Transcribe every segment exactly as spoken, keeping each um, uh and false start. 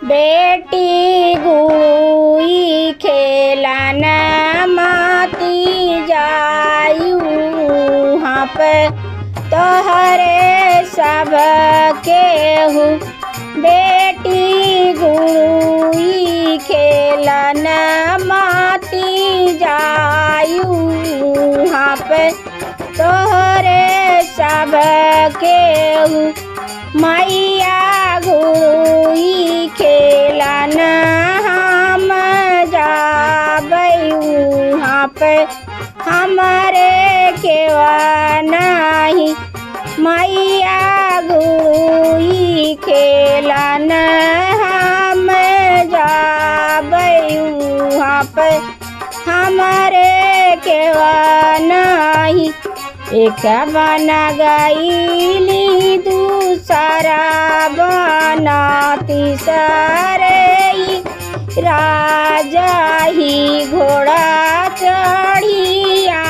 बेटी गुड़ुई खेलन माती जाई, उहाँ पे तोहरे सब केहू। बेटी गुड़ुई खेलन माती जाई, उहाँ पे तोहरे सब केहू। मैया गुड़ुई खेलन हम जाबै, उहाँ पे हमरे केवा नाही। मैया गुड़ुई खेलन हम जाबै, उहाँ पे हमरे केवा नाही। एक बन गईली, दूसरा बन तीसरे, राजा ही घोड़ा चढ़िया।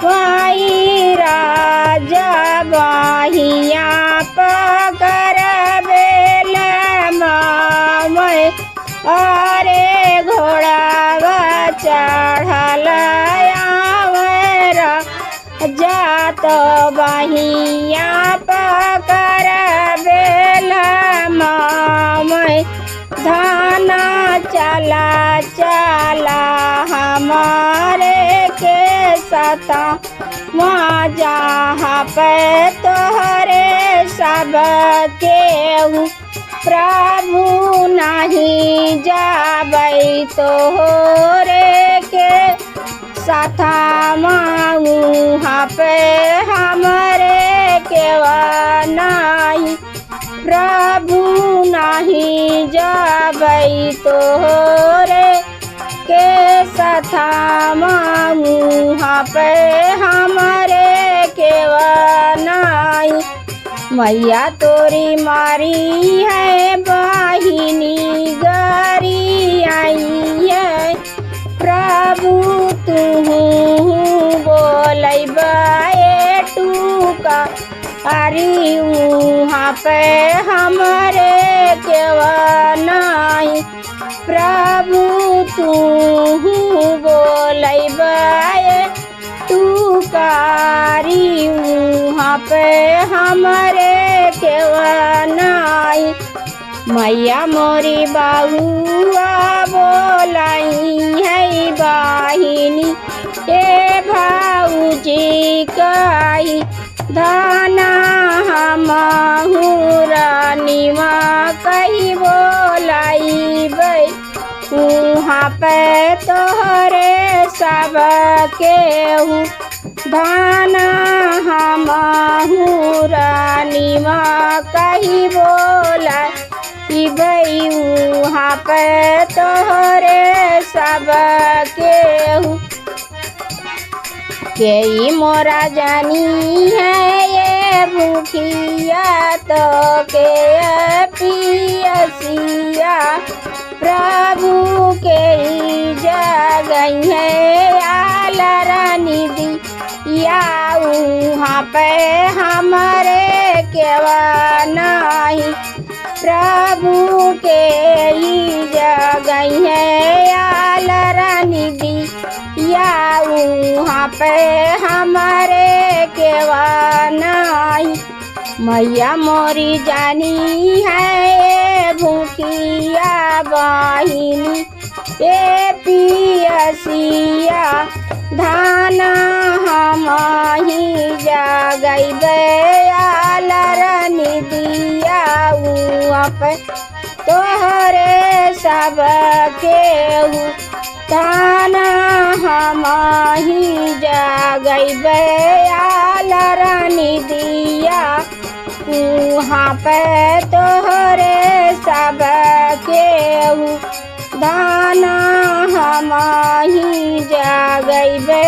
वही राजा बहिया पकड़ बेल मामय, अरे घोड़ावा चढ़ल आवे राजा तो बहिया पकड़ बेल मामय। धाना चला चला हमरे के सता, वहाँ जहाँ पे तोहरे सब केहू। प्रभु नहीं जाबै तोहरे के सथा, वहाँ पे हमरे केवा नाही। प्रभु नाही जाबै तोहरे के सथा, वहाँ पे हमरे केवा नाही। मैया तोरी मारी है बहिनी गरी आई है। प्रभु तुहूँ बोलैबा ए टूका, अरे उहाँ पे हमरे केवा नाही। प्रभु तुहूँ बोलैबा ए टूकारी, उहाँ पे हमरे केवा नाही। मैया मोरी बहुआ बोलाई है बहिनी, ए भौजी कही धाना हमहू रानीवा कही बोलाइबै। उहाँ पे तोहरे सब केहू धाना हमहू रानीवा कही बोलाइबै। उहाँ पे तोहरे सब केहू। केई मोरा जानी है ये भूखिया, तो के पियसिया। प्रभु केई जगई है आलर निदिया, उहाँ पे हमरे केवा नाही। प्रभु केई जगई है आलर निदिया, उहाँ पे हमरे केवा नाही। मैया मोरी जानी है ए भूखिया बहिनी, ए पियसिया, धाना हमही जगइबे आलर निदिया। उहाँ पे तोहरे सब केहू धाना हमही जगइबे आलर निदिया। उहाँ पे तोहरे सब केहू धाना हमही जगइबे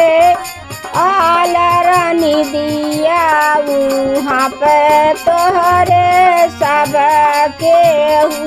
आलर निदिया। उहाँ पे तोहरे सब केहू